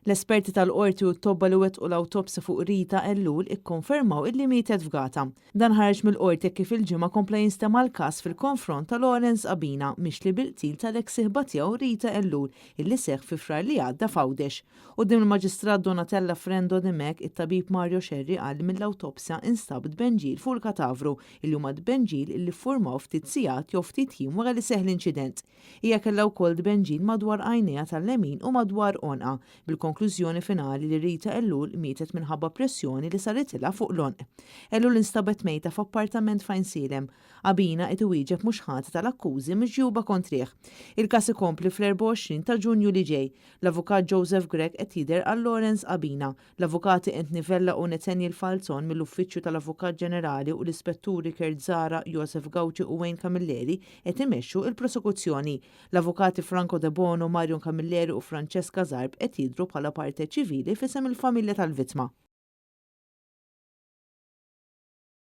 L-esperti tal-Qorti u t-tobba li wettqu l-awtopsja fuq Rita Ellul ikkonfermaw illi mietet fgata. Dan ħareġ mill-Qorti hekk kif il-Ġimgħa kompla jinstema' l-każ fil-konfront ta' Lawrence Abina mixli bil-qtil tal-eks sieħba tiegħu Rita Ellul illi seħħ fi Frar li għadda f'Għawdex. Quddiem il-Maġistrat Donatella Frendo Dimech, it-tabib Mario Scerri qal li mill-awtopsja instab tbenġil fuq il-katavru illi huma tbenġil illi ffurmaw ftit sigħat jew ftit jiem wara li seħħ l-inċident. Hija kellha wkoll tbenġil madwar għajnejha tal-lemin u madwar għonqha, bil-konklużjoni finali li Rita Ellul mietet minħabba pressjoni li saritilha fuq l-għonq. Ellul instabet mejta f'appartament f'Għajnsielem. Abina qed iwieġeb mhux ħati tal-akkużi miġjuba kontrih. Il-każ ikompli fl-24 ta' Ġunju li ġej. L-Avukat Joseph Grech qed jidher għal Lawrence Abina. L-Avukati Anthony Vella u Nathaniel Falzon mill-Uffiċċju tal-Avukat Ġenerali u l-Ispetturi Kurt Zahra, Josef Gauci u Wayne Camilleri qed imexxu l-prosekuzzjoni. L-Avukati Franco Debono, Marion Camilleri u Francesca Zarb qed jidhru bħala parte ċivili f'isem il-familja tal-vittma.